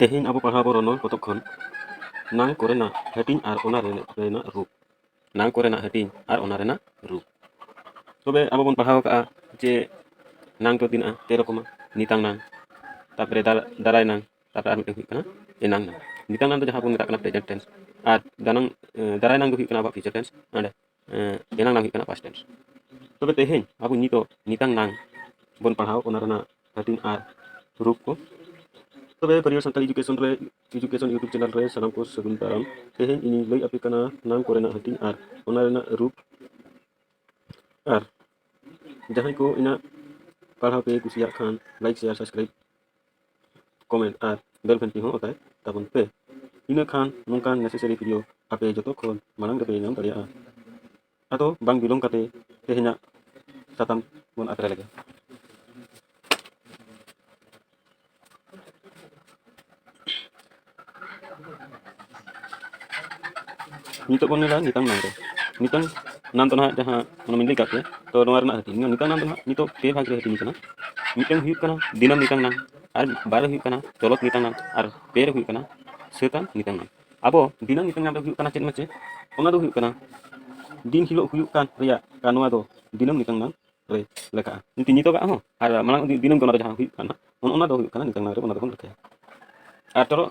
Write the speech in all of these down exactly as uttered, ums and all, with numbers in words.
ᱛᱮᱦᱮᱧ ᱟᱵᱚ ᱯᱟᱲᱦᱟᱣ ᱵᱚᱱ ᱨᱚᱱᱚᱲ ᱯᱚᱛᱚᱵ ᱠᱷᱚᱱ ᱱᱟᱝ ᱠᱚᱨᱮᱱᱟᱜ ᱦᱟᱹᱴᱤᱧ ᱟᱨ ᱚᱱᱟ ᱨᱮᱱᱟᱜ ᱨᱩᱯ᱾ ᱱᱟᱝ ᱠᱚᱨᱮᱱᱟᱜ ᱦᱟᱹᱴᱤᱧ ᱟᱨ ᱚᱱᱟ ᱨᱮᱱᱟᱜ ᱨᱩᱯ᱾ ᱛᱚᱵᱮ ᱟᱵᱚ ᱵᱚᱱ ᱯᱟᱲᱦᱟᱣ ᱟᱠᱟᱫᱼᱟ ᱡᱮ ᱱᱟᱝ ᱫᱚ ᱛᱤᱱᱟᱹᱜᱼᱟ? ᱯᱮ ᱨᱚᱠᱚᱢᱟ᱾ ᱱᱤᱛᱟᱝ ᱱᱟᱝ, ᱛᱟᱨᱯᱚᱨᱮ ᱫᱟᱨ-, ᱫᱟᱨᱟᱭ ᱱᱟᱝ, ᱛᱟᱨᱯᱚᱨᱮ ᱟᱨ ᱢᱤᱫᱴᱮᱱ ᱦᱩᱭᱩᱜ ᱠᱟᱱᱟ ᱮᱱᱟᱝ ᱱᱟᱝ᱾ ᱱᱤᱛᱟᱝ ᱱᱟᱝ ᱫᱚ ᱡᱟᱦᱟᱸ ᱵᱚᱱ ᱢᱮᱛᱟᱜ ᱠᱟᱱᱟ present tense, ᱟᱨ ᱫᱟᱱᱟᱝ, ᱮ, ᱫᱟᱨᱟᱭ ᱱᱟᱝ ᱫᱚ ᱦᱩᱭᱩᱜ ᱠᱟᱱᱟ ᱟᱵᱚᱣᱟᱜ future tense, ᱚᱸᱰᱮ, ᱮ, ᱮᱱᱟᱝ ᱱᱟᱝ ᱦᱩᱭᱩᱜ ᱠᱟᱱᱟ past tense᱾ ᱛᱚᱵᱮ ᱛᱮᱦᱮᱧ ᱟᱵᱚ ᱱᱤᱛᱚᱜ ᱱᱤᱛᱟᱝ ᱱᱟᱝ ᱵᱚᱱ ᱯᱟᱲᱦᱟᱣ, ᱚᱱᱟ ᱨᱮᱱᱟᱜ ᱦᱟᱹᱴᱤᱧ ᱟᱨ ᱨᱩᱯ ᱠᱚ᱾ ᱛᱚᱵᱮ ᱯᱟᱹᱨᱤᱭᱟᱹ ᱥᱟᱱᱛᱟᱲ education ᱨᱮ, education YouTube channel ᱨᱮ ᱥᱟᱱᱟᱢ ᱠᱚ ᱥᱟᱹᱜᱩᱱ ᱫᱟᱨᱟᱢ᱾ ᱛᱮᱦᱮᱧ ᱤᱧᱤᱧ ᱞᱟᱹᱭ ᱟᱯᱮ ᱠᱟᱱᱟ ᱱᱟᱝ ᱠᱚᱨᱮᱱᱟᱜ ᱦᱟᱹᱴᱤᱧ ᱟᱨ ᱚᱱᱟ ᱨᱮᱱᱟᱜ ᱨᱩᱯ᱾ ᱟᱨ ᱡᱟᱦᱟᱸᱭ ᱠᱚ ᱤᱧᱟᱹᱜ ᱯᱟᱲᱦᱟᱣ ᱯᱮ ᱠᱩᱥᱤᱭᱟᱜ ᱠᱷᱟᱱ, like, share, subscribe, comment ᱟᱨ bell ᱜᱷᱟᱱᱴᱤ ᱦᱚᱸ ᱚᱛᱟᱭ ᱛᱟᱵᱚᱱ ᱯᱮ᱾ ᱤᱱᱟᱹ ᱠᱷᱟᱱ ᱱᱚᱝᱠᱟᱱ necessary video ᱟᱯᱮ ᱡᱚᱛᱚ ᱠᱷᱚᱱ ᱢᱟᱲᱟᱝ ᱨᱮᱯᱮ ᱧᱟᱢ ᱫᱟᱲᱮᱭᱟᱜᱼᱟ᱾ ᱟᱫᱚ ᱵᱟᱝ ᱵᱤᱞᱚᱢ ᱠᱟᱛᱮ ᱛᱮᱦᱮᱧᱟᱜ ᱥᱟᱛᱟᱢ ᱵᱚᱱ ᱟᱛᱨᱮ ᱞᱮᱜᱮ᱾ ᱱᱤᱛᱚᱜ ᱵᱚᱱ ᱧᱮᱞᱟ ᱱᱤᱛᱟᱝ ᱱᱟᱝ ᱨᱮ᱾ ᱱᱤᱛᱟᱝ ᱱᱟᱝ ᱫᱚ ᱱᱟᱦᱟᱜ ᱡᱟᱦᱟᱸ ᱚᱱᱟ ᱢᱤᱧ ᱞᱟᱹᱭ ᱠᱟᱜ ᱯᱮᱭᱟ, ᱛᱚ ᱱᱚᱣᱟ ᱨᱮᱱᱟᱜ ᱦᱟᱹᱴᱤᱧ, ᱱᱤᱛᱟᱝ ᱱᱟᱝ ᱫᱚ ᱱᱟᱦᱟᱜ ᱱᱤᱛᱚᱜ ᱯᱮ ᱵᱷᱟᱜᱽ ᱨᱮ ᱦᱟᱹᱴᱤᱧ ᱠᱟᱱᱟ᱾ ᱢᱤᱫᱴᱟᱝ ᱦᱩᱭᱩᱜ ᱠᱟᱱᱟ ᱫᱤᱱᱟᱹᱢ ᱱᱤᱛᱟᱝ ᱱᱟᱝ, ᱟᱨ ᱵᱟᱨ ᱦᱩᱭᱩᱜ ᱠᱟᱱᱟ ᱪᱚᱞᱚᱛ ᱱᱤᱛᱟᱝ ᱱᱟᱝ, ᱟᱨ ᱯᱮ ᱨᱮ ᱦᱩᱭᱩᱜ ᱠᱟᱱᱟ ᱥᱟᱹᱛᱟᱱ ᱱᱤᱛᱟᱝ ᱱᱟᱝ᱾ ᱟᱵᱚ ᱫᱤᱱᱟᱹᱢ ᱱᱤᱛᱟᱝ ᱱᱟᱝ ᱫᱚ ᱦᱩᱭᱩᱜ ᱠᱟᱱᱟ ᱪᱮᱫ ᱢᱟᱪᱮ? ᱚᱱᱟ ᱫᱚ ᱦᱩᱭᱩᱜ ᱠᱟᱱᱟ ᱫᱤᱱ ᱦᱤᱞᱳᱜ ᱦᱩᱭᱩᱜ ᱠᱟᱱ ᱨᱮᱭᱟᱜ ᱠᱟᱱᱣᱟ ᱫᱚ ᱫᱤᱱᱟᱹᱢ ᱱᱤᱛᱟᱝ ᱱᱟᱝ ᱨᱮ ᱞᱮᱠᱷᱟᱜᱼᱟ᱾ ᱱᱤᱛᱚᱜ, ᱱᱤᱛᱚᱜᱟᱜ ᱦᱚᱸ ᱟᱨ ᱢᱟᱲᱟᱝ ᱫᱤᱱ, ᱫᱤᱱᱟᱹᱢ ᱜᱮ ᱚᱱᱟ ᱫᱚ ᱡᱟᱦᱟᱸ ᱦᱩᱭᱩᱜ ᱠᱟᱱᱟ, ᱚᱱ-, ᱚᱱᱟ ᱫᱚ ᱦᱩᱭᱩᱜ ᱠᱟᱱᱟ ᱱᱤᱛᱟᱝ ᱱᱟᱝ ᱨᱮ, ᱚᱱᱟ ᱫᱚᱵᱚᱱ ᱞᱮᱠᱷᱟᱭᱟ᱾ ᱟᱨ ᱛᱚᱨᱚ,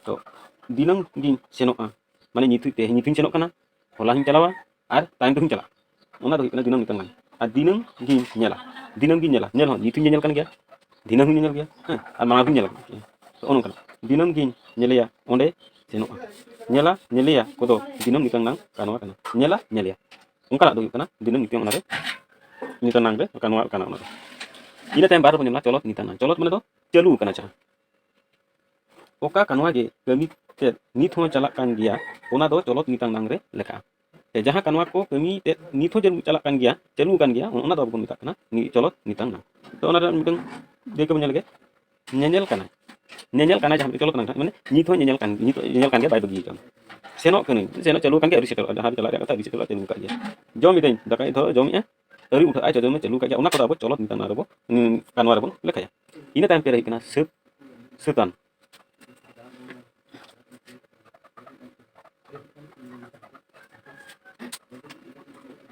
ᱛᱚ, ᱫᱤᱱᱟᱹᱢ ᱜᱤᱧ ᱥᱮᱱᱚᱜᱼᱟ, ᱢᱟᱱᱮ ᱱᱤᱛ, ᱛᱮᱦᱮᱧ ᱱᱤᱛ ᱦᱚᱧ ᱥᱮᱱᱚᱜ ᱠᱟᱱᱟ, ᱦᱚᱞᱟ ᱦᱚᱧ ᱪᱟᱞᱟᱣᱟ, ᱟᱨ ᱛᱟᱭᱚᱢ ᱛᱮᱦᱚᱧ ᱪᱟᱞᱟᱜᱼᱟ, ᱚᱱᱟ ᱫᱚ ᱦᱩᱭᱩᱜ ᱠᱟᱱᱟ ᱫᱤᱱᱟᱹᱢ ᱱᱤᱛᱟᱝ ᱱᱟᱝ᱾ ᱟᱨ ᱫᱤᱱᱟᱹᱢ ᱜᱤᱧ ᱧᱮᱞᱟ, ᱫᱤᱱᱟᱹᱢ ᱜᱤᱧ ᱧᱮᱞᱟ, ᱧᱮᱞ ᱦᱚᱸ ᱱᱤᱛ ᱦᱚᱧ ᱧᱮᱧᱮᱞ ᱠᱟᱱ ᱜᱮᱭᱟ, ᱫᱷᱤᱱᱟᱹᱝ ᱦᱚᱧ ᱧᱮᱧᱮᱞ ᱜᱮᱭᱟ, ᱦᱮᱸ, ᱟᱨ ᱢᱟᱲᱟᱝ ᱦᱚᱧ ᱧᱮᱞ ᱠᱟᱱᱟ᱾ ᱛᱚ ᱚᱱᱮ ᱚᱱᱠᱟᱱᱟᱜ ᱫᱤᱱᱟᱹᱢ ᱜᱤᱧ ᱧᱮᱞᱮᱭᱟ, ᱚᱸᱰᱮ ᱥᱮᱱᱚᱜᱼᱟ᱾ ᱧᱮᱞᱟ, ᱧᱮᱞᱮᱭᱟ ᱠᱚᱫᱚ ᱫᱤᱱᱟᱹᱢ ᱱᱤᱛᱟᱝ ᱱᱟᱝ ᱠᱟᱱᱣᱟ ᱠᱟᱱᱟ᱾ ᱧᱮᱞᱟ, ᱧᱮᱞᱮᱭᱟ, ᱚᱱᱠᱟᱱᱟᱜ ᱫᱚ ᱦᱩᱭᱩᱜ ᱠᱟᱱᱟ ᱫᱤᱱᱟᱹᱢ ᱱᱤᱛᱟᱝ ᱚᱱᱟ ᱨᱮ, ᱱᱤᱛᱟᱝ ᱱᱟᱝ ᱨᱮ ᱠᱟᱱᱣᱟ ᱠᱟᱱᱟ ᱚᱱᱟ ᱫᱚ᱾ ᱤᱱᱟᱹ ᱛᱟᱭᱚᱢ ᱵᱟᱨ ᱨᱮᱵᱚᱱ ᱧᱮᱞᱟ ᱪᱚᱞᱚᱛ ᱱᱤᱛᱟᱝ ᱱᱟᱝ᱾ ᱪᱚᱞᱚᱛ ᱢᱟᱱᱮ ᱫᱚ ᱪᱟᱹᱞᱩ ᱟᱠᱟᱱᱟ ᱡᱟᱦᱟᱸ᱾ ᱚᱠᱟ ᱠᱟᱱᱣᱟ ᱜᱮ ᱠᱟᱹᱢᱤ ᱛᱮᱫ ᱱᱤᱛ ᱦᱚᱸ ᱪᱟᱞᱟᱜ ᱠᱟᱱ ᱜᱮᱭᱟ, ᱚᱱᱟ ᱫᱚ ᱪᱚᱞᱚᱛ ᱱᱤᱛᱟᱝ ᱱᱟᱝ ᱨᱮ ᱞᱮᱠᱷᱟᱜᱼᱟ᱾ ᱥᱮ ᱡᱟᱦᱟᱸ ᱠᱟᱱᱣᱟ ᱠᱚ ᱠᱟᱹᱢᱤ ᱛᱮᱫ ᱱᱤᱛ ᱦᱚᱸ ᱪᱟᱹᱞᱩ ᱪᱟᱞᱟᱜ ᱠᱟᱱ ᱜᱮᱭᱟ, ᱪᱟᱹᱞᱩ ᱟᱠᱟᱱ ᱜᱮᱭᱟ, ᱚᱱᱟ ᱫᱚ ᱟᱵᱚ ᱵᱚᱱ ᱢᱮᱛᱟᱜ ᱠᱟᱱᱟ ᱱᱤ-, ᱪᱚᱞᱚᱛ ᱱᱤᱛᱟᱝ ᱱᱟᱝ᱾ ᱛᱚ ᱚᱱᱟ ᱨᱮᱱᱟᱜ ᱢᱤᱫᱴᱟᱝ ᱫᱟᱹᱭᱠᱟᱹ ᱵᱚᱱ ᱧᱮᱞ ᱞᱮᱜᱮ᱾ ᱧᱮᱧᱮᱞ ᱠᱟᱱᱟᱭ, ᱧᱮᱧᱮᱞ ᱠᱟᱱᱟᱭ ᱡᱟᱦᱟᱸ ᱢᱤᱫᱴᱟᱝ ᱪᱚᱞᱚᱛ ᱱᱟᱝ ᱠᱟᱱᱟ, ᱢᱟᱱᱮ ᱱᱤᱛ ᱦᱚᱸ ᱧᱮᱧᱮᱞ ᱠᱟᱱ, ᱱᱤᱛ ᱧᱮᱧᱮᱞ ᱠᱟᱱ ᱜᱮᱭᱟ, ᱵᱟᱭ ᱵᱟᱹᱜᱤ ᱟᱠᱟᱱᱟ᱾ ᱥᱮᱱᱚᱜ ᱠᱟᱹᱱᱟᱹᱧ, ᱥᱮᱱᱚᱜ ᱪᱟᱹᱞᱩ ᱟᱠᱟᱱ ᱜᱮᱭᱟ, ᱟᱹᱣᱨᱤ ᱥᱮᱴᱮᱨᱚᱜᱼᱟ, ᱡᱟᱦᱟᱸ ᱨᱮ ᱪᱟᱞᱟᱜ ᱨᱮᱭᱟᱜ ᱟᱹᱣᱨᱤ ᱥᱮᱴᱮᱨᱚᱜᱼᱟ, ᱪᱟᱹᱞᱩ ᱟᱠᱟᱫ ᱜᱮᱭᱟ᱾ ᱡᱚᱢ ᱮᱫᱟᱹᱧ, ᱫᱟᱠᱟᱭ ᱫᱷᱚᱨᱚ ᱡᱚᱢᱮᱫᱼᱟ, ᱟᱹᱣᱨᱤ ᱩᱴᱷᱟᱹᱜᱼᱟ, ᱪᱚᱡᱚᱢ ᱢᱮ ᱪᱟᱹᱞᱩ ᱟᱠᱟᱫ ᱜᱮᱭᱟ, ᱚᱱᱟ ᱠᱚᱫᱚ ᱟᱵᱚ ᱪᱚᱞᱚᱛ ᱱᱤᱛᱟᱝ ᱱᱟᱝ ᱨᱮᱵᱚ, ᱩᱸ, ᱠᱟᱱᱣᱟ ᱨᱮᱵᱚᱱ ᱞᱮᱠᱷᱟᱭᱟ᱾ ᱤᱱᱟᱹ ᱛᱟᱭᱚᱢ ᱯᱮ ᱨᱮ ᱦᱩᱭᱩᱜ ᱠᱟᱱᱟ ᱥᱟᱹᱛ, ᱥᱟᱹᱛᱟᱱ᱾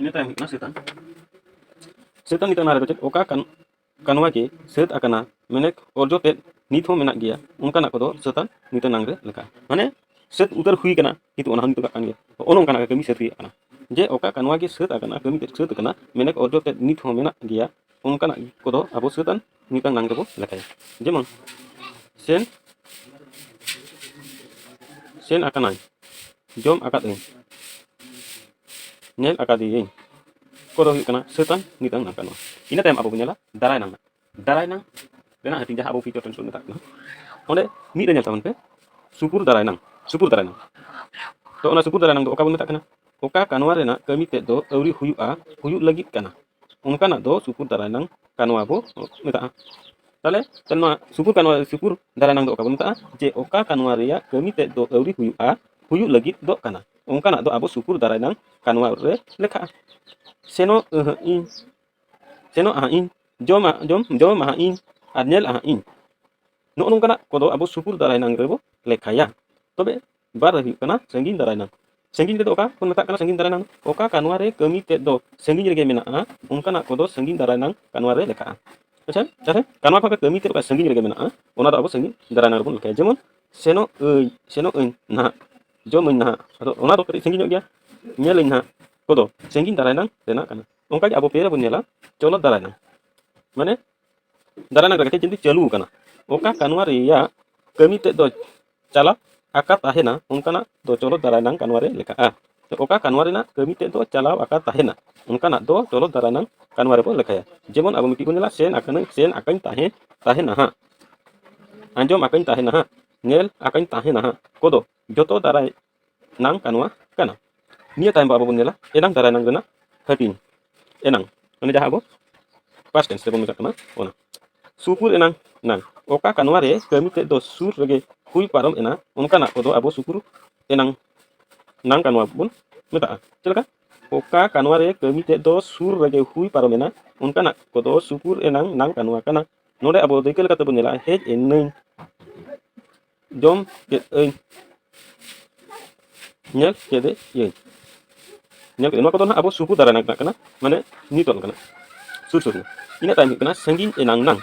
ᱤᱱᱟᱹ ᱛᱟᱭᱚᱢ ᱦᱩᱭᱩᱜ ᱠᱟᱱᱟ ᱥᱟᱹᱛᱟᱱ᱾ ᱥᱟᱹᱛᱟᱱ ᱱᱤᱛᱟᱹᱝ ᱱᱟᱝ ᱨᱮᱫᱚ ᱪᱮᱫ? ᱚᱠᱟ ᱠᱟᱱ ᱠᱟᱱᱣᱟ ᱜᱮ ᱥᱟᱹᱛ ᱟᱠᱟᱱᱟ, ᱢᱮᱱᱮᱠ ᱚᱨᱡᱚ ᱛᱮᱫ ᱱᱤᱛ ᱦᱚᱸ ᱢᱮᱱᱟᱜ ᱜᱮᱭᱟ, ᱚᱱᱠᱟᱱᱟᱜ ᱠᱚᱫᱚ ᱥᱟᱹᱛᱟᱱ ᱱᱤᱛᱟᱹᱝ ᱱᱟᱝ ᱨᱮ ᱞᱮᱠᱷᱟᱜᱼᱟ᱾ ᱢᱟᱱᱮ ᱥᱟᱹᱛ ᱩᱛᱟᱹᱨ ᱦᱩᱭ ᱟᱠᱟᱱᱟ, ᱠᱤᱱᱛᱩ ᱚᱱᱟ ᱦᱚᱸ ᱱᱤᱛᱚᱜ ᱠᱟᱱ ᱜᱮᱭᱟ᱾ ᱛᱚ ᱚᱱᱮ ᱚᱱᱠᱟᱱᱟᱜ ᱜᱮ ᱠᱟᱹᱢᱤ ᱥᱟᱹᱛ ᱦᱩᱭ ᱟᱠᱟᱱᱟ᱾ ᱡᱮ ᱚᱠᱟ ᱠᱟᱱᱣᱟ ᱜᱮ ᱥᱟᱹᱛ ᱟᱠᱟᱱᱟ, ᱠᱟᱹᱢᱤ ᱛᱮᱫ ᱥᱟᱹᱛ ᱟᱠᱟᱱᱟ, ᱢᱮᱱᱮᱠ ᱚᱨᱡᱚ ᱛᱮᱫ ᱱᱤᱛ ᱦᱚᱸ ᱢᱮᱱᱟᱜ ᱜᱮᱭᱟ, ᱚᱱᱠᱟᱱᱟᱜ ᱠᱚᱫᱚ ᱟᱵᱚ ᱥᱟᱹᱛᱟᱱ ᱱᱤᱛᱟᱹᱝ ᱱᱟᱝ ᱨᱮᱵᱚ ᱞᱮᱠᱷᱟᱭᱟ᱾ ᱡᱮᱢᱚᱱ ᱥᱮᱱ, ᱥᱮᱱ ᱟᱠᱟᱱᱟᱭ, ᱡᱚᱢ ᱟᱠᱟᱫ ᱟᱹᱧ, ᱧᱮᱞ ᱟᱠᱟᱫᱮᱭᱟᱹᱧ ᱠᱚᱫᱚ ᱦᱩᱭᱩᱜ ᱠᱟᱱᱟ ᱥᱟᱹᱛᱟᱱ ᱱᱤᱛᱟᱹᱝ ᱱᱟᱝ ᱠᱟᱱᱣᱟ᱾ ᱤᱱᱟᱹ ᱛᱟᱭᱚᱢ ᱟᱵᱚ ᱵᱚᱱ ᱧᱮᱞᱟ ᱫᱟᱨᱟᱭ ᱱᱟᱝ᱾ ᱫᱟᱨᱟᱭ ᱱᱟᱝ ᱨᱮᱱᱟᱜ ᱦᱟᱹᱴᱤᱧ, ᱡᱟᱦᱟᱸ ᱟᱵᱚ future tense ᱵᱚᱱ ᱢᱮᱛᱟᱜ ᱠᱟᱱᱟ, ᱚᱸᱰᱮ ᱢᱤᱫ ᱨᱮ ᱧᱮᱞ ᱛᱟᱵᱚᱱ ᱯᱮ, ᱥᱩᱯᱩᱨ ᱫᱟᱨᱟᱭ ᱱᱟᱝ, ᱥᱩᱯᱩᱨ ᱫᱟᱨᱟᱭ ᱱᱟᱝ᱾ ᱛᱚ ᱚᱱᱟ ᱥᱩᱯᱩᱨ ᱫᱟᱨᱟᱭ ᱱᱟᱝ ᱫᱚ ᱚᱠᱟ ᱵᱚᱱ ᱢᱮᱛᱟᱜ ᱠᱟᱱᱟ? ᱚᱠᱟ ᱠᱟᱱᱣᱟ ᱨᱮᱱᱟᱜ ᱠᱟᱹᱢᱤ ᱛᱮᱫ ᱫᱚ ᱟᱹᱣᱨᱤ ᱦᱩᱭᱩᱜᱼᱟ, ᱦᱩᱭᱩᱜ ᱞᱟᱹᱜᱤᱫ ᱠᱟᱱᱟ, ᱚᱱᱠᱟᱱᱟᱜ ᱫᱚ ᱥᱩᱯᱩᱨ ᱫᱟᱨᱟᱭ ᱱᱟᱝ ᱠᱟᱱᱣᱟ ᱵᱚ ᱢᱮᱛᱟᱜᱼᱟ᱾ ᱛᱟᱦᱞᱮ ᱛᱟᱦᱞᱮ ᱱᱚᱣᱟ ᱥᱩᱯᱩᱨ ᱠᱟᱱᱣᱟ, ᱥᱩᱯᱩᱨ ᱫᱟᱨᱟᱭ ᱱᱟᱝ ᱫᱚ ᱚᱠᱟ ᱵᱚᱱ ᱢᱮᱛᱟᱜᱼᱟ? ᱡᱮ ᱚᱠᱟ ᱠᱟᱱᱣᱟ ᱨᱮᱭᱟᱜ ᱠᱟᱹᱢᱤ ᱛᱮᱫ ᱫᱚ ᱟᱹᱣᱨᱤ ᱦᱩᱭᱩᱜᱼᱟ, ᱦᱩᱭᱩᱜ ᱞᱟᱹᱜᱤᱫ ᱫᱚ ᱠᱟᱱᱟ, ᱚᱱᱠᱟᱱᱟᱜ ᱫᱚ ᱟᱵᱚ ᱥᱩᱯᱩᱨ ᱫᱟᱨᱟᱭ ᱱᱟᱝ ᱠᱟᱱᱣᱟ ᱨᱮ ᱞᱮᱠᱷᱟᱜᱼᱟ᱾ ᱥᱮᱱᱚᱜ ᱟᱹᱦᱟᱹᱜ ᱤᱧ, ᱥᱮᱱᱚᱜ ᱟᱦᱟᱜ ᱤᱧ, ᱡᱚᱢᱟ, ᱡᱚᱢ, ᱡᱚᱢ ᱟᱦᱟᱜ ᱤᱧ, ᱟᱨ ᱧᱮᱞ ᱟᱦᱟᱜ ᱤᱧ᱾ ᱱᱚᱜᱼᱚ ᱱᱚᱝᱠᱟᱱᱟᱜ ᱠᱚᱫᱚ ᱟᱵᱚ ᱥᱩᱯᱩᱨ ᱫᱟᱨᱟᱭ ᱱᱟᱝ ᱨᱮᱵᱚ ᱞᱮᱠᱷᱟᱭᱟ᱾ ᱛᱚᱵᱮ ᱵᱟᱨ ᱨᱮ ᱦᱩᱭᱩᱜ ᱠᱟᱱᱟ ᱥᱟᱺᱜᱤᱧ ᱫᱟᱨᱟᱭ ᱱᱟᱝ᱾ ᱥᱟᱺᱜᱤᱧ ᱨᱮᱫᱚ ᱚᱠᱟ ᱵᱚᱱ ᱢᱮᱛᱟᱜ ᱠᱟᱱᱟ ᱥᱟᱺᱜᱤᱧ ᱫᱟᱨᱟᱭ ᱱᱟᱝ? ᱚᱠᱟ ᱠᱟᱱᱣᱟ ᱨᱮ ᱠᱟᱹᱢᱤ ᱛᱮᱫ ᱫᱚ ᱥᱟᱺᱜᱤᱧ ᱨᱮᱜᱮ ᱢᱮᱱᱟᱜᱼᱟ, ᱚᱱᱠᱟᱱᱟᱜ ᱠᱚᱫᱚ ᱥᱟᱺᱜᱤᱧ ᱫᱟᱨᱟᱭ ᱱᱟᱝ ᱠᱟᱱᱣᱟ ᱨᱮ ᱞᱮᱠᱷᱟᱜᱼᱟ᱾ ᱟᱪᱪᱷᱟ, ᱡᱟᱦᱟᱸ ᱠᱟᱱᱣᱟ ᱠᱷᱚᱱ ᱠᱟᱹᱢᱤ ᱛᱮᱫ ᱚᱠᱟ ᱥᱟᱺᱜᱤᱧ ᱨᱮᱜᱮ ᱢᱮᱱᱟᱜᱼᱟ, ᱚᱱᱟ ᱫᱚ ᱟᱵᱚ ᱥᱟᱺᱜᱤᱧ ᱫᱟᱨᱟᱭ ᱱᱟᱝ ᱨᱮᱵᱚᱱ ᱞᱮᱠᱷᱟᱭᱟ᱾ ᱡᱮᱢᱚᱱ ᱥᱮᱱᱚᱜ ᱟᱹᱧ, ᱥᱮᱱᱚᱜ ᱟᱹᱧ ᱱᱟᱦᱟᱜ, ᱡᱚᱢ ᱟᱹᱧ ᱱᱟᱦᱟᱜ, ᱟᱫᱚ ᱚᱱᱟ ᱫᱚ ᱠᱟᱹᱴᱤᱡ ᱥᱟᱺᱜᱤᱧ ᱧᱚᱜ ᱜᱮᱭᱟ, ᱧᱮᱞ ᱟᱹᱧ ᱱᱟᱦᱟᱜ ᱠᱚᱫᱚ ᱥᱟᱺᱜᱤᱧ ᱫᱟᱨᱟᱭ ᱱᱟᱝ ᱨᱮᱱᱟᱜ ᱠᱟᱱᱟ᱾ ᱚᱱᱠᱟ ᱜᱮ ᱟᱵᱚ ᱯᱮ ᱨᱮᱵᱚᱱ ᱧᱮᱞᱟ ᱪᱚᱞᱚᱛ ᱫᱟᱨᱟᱭ ᱱᱟᱝ, ᱢᱟᱱᱮ ᱫᱟᱨᱟᱭ ᱱᱟᱝ ᱨᱮ ᱠᱟᱹᱴᱤᱡ ᱡᱩᱫᱤ ᱪᱟᱹᱞᱩ ᱟᱠᱟᱱᱟ, ᱚᱠᱟ ᱠᱟᱱᱣᱟ ᱨᱮᱭᱟᱜ ᱠᱟᱹᱢᱤ ᱛᱮᱫ ᱫᱚ ᱪᱟᱞᱟᱣ ᱟᱠᱟ ᱛᱟᱦᱮᱱᱟ, ᱚᱱᱠᱟᱱᱟᱜ ᱫᱚ ᱪᱚᱞᱚᱛ ᱫᱟᱨᱟᱭ ᱱᱟᱝ ᱠᱟᱱᱣᱟ ᱨᱮ ᱞᱮᱠᱷᱟᱜᱼᱟ᱾ ᱛᱚ ᱚᱠᱟ ᱠᱟᱱᱣᱟ ᱨᱮᱱᱟᱜ ᱠᱟᱹᱢᱤ ᱛᱮᱫ ᱫᱚ ᱪᱟᱞᱟᱣ ᱟᱠᱟ ᱛᱟᱦᱮᱱᱟ, ᱚᱱᱠᱟᱱᱟᱜ ᱫᱚ ᱪᱚᱞᱚᱛ ᱫᱟᱨᱟᱭ ᱱᱟᱝ ᱠᱟᱱᱣᱟ ᱨᱮᱵᱚ ᱞᱮᱠᱷᱟᱭᱟ᱾ ᱡᱮᱢᱚᱱ ᱟᱵᱚ ᱢᱤᱫᱴᱤᱡ ᱵᱚᱱ ᱧᱮᱞᱟ, ᱥᱮᱱ ᱟᱠᱟᱱᱟᱹᱧ, ᱥᱮᱱ ᱟᱠᱟᱧ ᱛᱟᱦᱮᱸ, ᱛᱟᱦᱮᱱᱟ ᱦᱟᱸᱜ, ᱟᱸᱡᱚᱢ ᱟᱠᱟᱧ ᱛᱟᱦᱮᱱᱟ ᱦᱟᱸᱜ, ᱧᱮᱞ ᱟᱠᱟᱧ ᱛᱟᱦᱮᱱᱟ ᱦᱟᱸᱜ ᱠᱚᱫᱚ ᱡᱚᱛᱚ ᱫᱟᱨᱟᱭ ᱱᱟᱝ ᱠᱟᱱᱣᱟ ᱠᱟᱱᱟ᱾ ᱱᱤᱭᱟᱹ ᱛᱟᱭᱚᱢ ᱫᱚ ᱟᱵᱚ ᱵᱚᱱ ᱧᱮᱞᱟ ᱮᱱᱟᱝ ᱫᱟᱨᱟᱭ ᱱᱟᱝ ᱨᱮᱱᱟᱜ ᱦᱟᱹᱴᱤᱧ᱾ ᱮᱱᱟᱝ, ᱢᱟᱱᱮ ᱡᱟᱦᱟᱸ ᱟᱵᱚ past tense ᱨᱮᱵᱚᱱ ᱢᱮᱛᱟᱜ ᱠᱟᱱᱟ ᱚᱱᱟ᱾ ᱥᱩᱯᱩᱨ ᱮᱱᱟᱝ ᱱᱟᱝ, ᱚᱠᱟ ᱠᱟᱱᱣᱟ ᱨᱮ ᱠᱟᱹᱢᱤ ᱛᱮᱫ ᱫᱚ ᱥᱩᱨ ᱨᱮᱜᱮ ᱦᱩᱭ ᱯᱟᱨᱚᱢ ᱮᱱᱟ, ᱚᱱᱠᱟᱱᱟᱜ ᱠᱚᱫᱚ ᱟᱵᱚ ᱥᱩᱯᱩᱨ ᱮᱱᱟᱝ ᱱᱟᱝ ᱠᱟᱱᱣᱟ ᱵᱚᱱ ᱢᱮᱛᱟᱜᱼᱟ᱾ ᱪᱮᱫ ᱞᱮᱠᱟ? ᱚᱠᱟ ᱠᱟᱱᱣᱟ ᱨᱮ ᱠᱟᱹᱢᱤ ᱛᱮᱫ ᱫᱚ ᱥᱩᱨ ᱨᱮᱜᱮ ᱦᱩᱭ ᱯᱟᱨᱚᱢ ᱮᱱᱟ, ᱚᱱᱠᱟᱱᱟᱜ ᱠᱚᱫᱚ ᱥᱩᱯᱩᱨ ᱮᱱᱟᱝ ᱱᱟᱝ ᱠᱟᱱᱣᱟ ᱠᱟᱱᱟ᱾ ᱱᱚᱰᱮ ᱟᱵᱚ ᱫᱟᱹᱭᱠᱟᱹ ᱞᱮᱠᱟᱛᱮ ᱵᱚᱱ ᱧᱮᱞᱟ, ᱦᱮᱡ ᱮᱱᱟᱹᱧ, ᱡᱚᱢ ᱠᱮᱫ ᱟᱹᱧ, ᱧᱮᱞ ᱠᱮᱫᱮᱭᱟᱹᱧ᱾ ᱧᱮᱞ ᱠᱮᱫᱟ, ᱱᱚᱣᱟ ᱠᱚᱫᱚ ᱱᱟᱦᱟᱜ ᱟᱵᱚ ᱥᱩᱠᱩ ᱫᱟᱨᱟᱭ ᱨᱮᱱᱟᱜ ᱠᱟᱱᱟ, ᱢᱟᱱᱮ ᱱᱤᱛᱚᱜ ᱠᱟᱱᱟ, ᱥᱩᱨ ᱥᱩᱨ ᱨᱮᱱᱟᱜ᱾ ᱤᱱᱟᱹ ᱛᱟᱭᱚᱢ ᱦᱩᱭᱩᱜ ᱠᱟᱱᱟ ᱥᱟᱺᱜᱤᱧ ᱮᱱᱟᱝ ᱱᱟᱝ᱾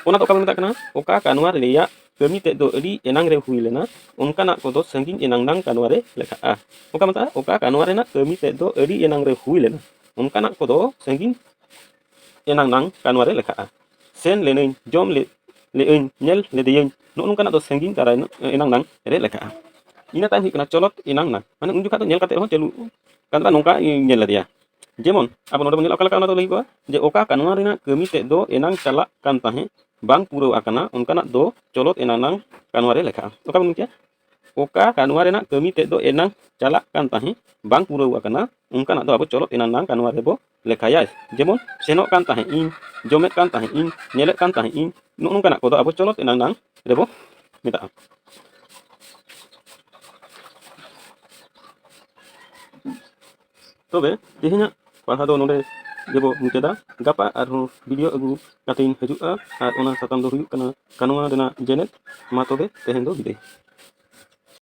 ᱚᱱᱟ ᱫᱚ ᱚᱠᱟ ᱵᱚᱱ ᱢᱮᱛᱟᱜ ᱠᱟᱱᱟ? ᱚᱠᱟ ᱠᱟᱱᱣᱟ ᱨᱮᱭᱟᱜ ᱠᱟᱹᱢᱤ ᱛᱮᱫ ᱫᱚ ᱟᱹᱰᱤ ᱮᱱᱟᱝ ᱨᱮ ᱦᱩᱭ ᱞᱮᱱᱟ, ᱚᱱᱠᱟᱱᱟᱜ ᱠᱚᱫᱚ ᱥᱟᱺᱜᱤᱧ ᱮᱱᱟᱝ ᱱᱟᱝ ᱠᱟᱱᱣᱟ ᱨᱮ ᱞᱮᱠᱷᱟᱜᱼᱟ᱾ ᱚᱠᱟ ᱢᱮᱛᱟᱜᱼᱟ? ᱚᱠᱟ ᱠᱟᱱᱣᱟ ᱨᱮᱱᱟᱜ ᱠᱟᱹᱢᱤ ᱛᱮᱫ ᱫᱚ ᱟᱹᱰᱤ ᱮᱱᱟᱝ ᱨᱮ ᱦᱩᱭ ᱞᱮᱱᱟ, ᱚᱱᱠᱟᱱᱟᱜ ᱠᱚᱫᱚ ᱥᱟᱺᱜᱤᱧ ᱮᱱᱟᱝ ᱱᱟᱝ ᱠᱟᱱᱣᱟ ᱨᱮ ᱞᱮᱠᱷᱟᱜᱼᱟ᱾ ᱥᱮᱱ ᱞᱮᱱᱟᱹᱧ, ᱡᱚᱢ ᱞᱮ-, ᱞᱮᱜᱼᱟᱹᱧ, ᱧᱮᱞ ᱞᱮᱫᱮᱭᱟᱹᱧ, ᱱᱚᱜᱼᱚ ᱱᱚᱝᱠᱟᱱᱟᱜ ᱫᱚ ᱥᱟᱺᱜᱤᱧ ᱫᱟᱨᱟᱭ ᱮᱱᱟᱝ ᱱᱟᱝ ᱨᱮ ᱞᱮᱠᱷᱟᱜᱼᱟ᱾ ᱤᱱᱟᱹ ᱛᱟᱭᱚᱢ ᱦᱩᱭᱩᱜ ᱠᱟᱱᱟ ᱪᱚᱞᱚᱛ ᱮᱱᱟᱝ ᱱᱟᱝ, ᱢᱟᱱᱮ ᱩᱱ ᱡᱚᱠᱷᱟᱜ ᱫᱚ ᱧᱮᱞ ᱠᱟᱛᱮ ᱨᱮᱦᱚᱸ ᱪᱟᱹᱞᱩ ᱠᱟᱱ ᱵᱟ ᱱᱚᱝᱠᱟ ᱤᱧ ᱧᱮᱞ ᱞᱮᱫᱮᱭᱟ᱾ ᱡᱮᱢᱚᱱ ᱟᱵᱚ ᱱᱚᱰᱮ ᱵᱚᱱ ᱧᱮᱞᱟ ᱚᱠᱟ ᱞᱮᱠᱟ ᱚᱱᱟ ᱫᱚ ᱞᱟᱹᱭ ᱠᱚᱜᱼᱟ ᱡᱮ ᱚᱠᱟ ᱠᱟᱱᱣᱟ ᱨᱮᱱᱟᱜ ᱠᱟᱹᱢᱤ ᱛᱮᱫ ᱫᱚ ᱮᱱᱟᱝ ᱪᱟᱞᱟᱜ ᱠᱟᱱ ᱛᱟᱦᱮᱸᱫ ᱵᱟᱝ ᱯᱩᱨᱟᱹᱣ ᱟᱠᱟᱱᱟ, ᱚᱱᱠᱟᱱᱟᱜ ᱫᱚ ᱪᱚᱞᱚᱛ ᱮᱱᱟᱝ ᱱᱟᱝ ᱠᱟᱱᱣᱟ ᱨᱮ ᱞᱮᱠᱷᱟᱜᱼᱟ᱾ ᱚᱠᱟ ᱵᱚᱱ ᱢᱮᱱ ᱠᱮᱭᱟ? ᱚᱠᱟ ᱠᱟᱱᱣᱟ ᱨᱮᱱᱟᱜ ᱠᱟᱹᱢᱤ ᱛᱮᱫ ᱫᱚ ᱮᱱᱟᱝ ᱪᱟᱞᱟᱜ ᱠᱟᱱ ᱛᱟᱦᱮᱸᱫ ᱵᱟᱝ ᱯᱩᱨᱟᱹᱣ ᱟᱠᱟᱱᱟ, ᱚᱱᱠᱟᱱᱟᱜ ᱫᱚ ᱟᱵᱚ ᱪᱚᱞᱚᱛ ᱮᱱᱟᱝ ᱱᱟᱝ ᱠᱟᱱᱣᱟ ᱨᱮᱵᱚ ᱞᱮᱠᱷᱟᱭᱟ᱾ ᱡᱮᱢᱚᱱ ᱥᱮᱱᱚᱜ ᱠᱟᱱ ᱛᱟᱦᱮᱸᱫ ᱤᱧ, ᱡᱚᱢᱮᱫ ᱠᱟᱱ ᱛᱟᱦᱮᱸᱫ ᱤᱧ, ᱧᱮᱞᱮᱫ ᱠᱟᱱ ᱛᱟᱦᱮᱸᱫ ᱤᱧ, ᱱᱚᱜᱼᱚ ᱱᱚᱝᱠᱟᱱᱟᱜ ᱠᱚᱫᱚ ᱟᱵᱚ ᱪᱚᱞᱚᱛ ᱮᱱᱟᱝ ᱱᱟᱝ ᱨᱮᱵᱚ ᱢᱮᱛᱟᱜᱼᱟ᱾ ᱛᱚᱵᱮ ᱛᱮᱦᱮᱧᱟᱜ ᱯᱟᱲᱦᱟᱣ ᱫᱚ ᱱᱚᱰᱮ ᱜᱮᱵᱚ ᱢᱩᱪᱟᱹᱫᱟ᱾ ᱜᱟᱯᱟ ᱟᱨᱦᱚᱸ ᱵᱷᱤᱰᱤᱭᱳ ᱟᱹᱜᱩ ᱠᱟᱛᱮᱧ ᱦᱤᱡᱩᱜᱼᱟ, ᱟᱨ ᱚᱱᱟ ᱥᱟᱛᱟᱢ ᱫᱚ ᱦᱩᱭᱩᱜ ᱠᱟᱱᱟ ᱠᱟᱱᱣᱟ ᱨᱮᱱᱟᱜ ᱡᱮᱱᱮᱛ᱾ ᱢᱟ ᱛᱚᱵᱮ ᱛᱮᱦᱮᱧ ᱫᱚ ᱵᱤᱫᱟᱹᱭ᱾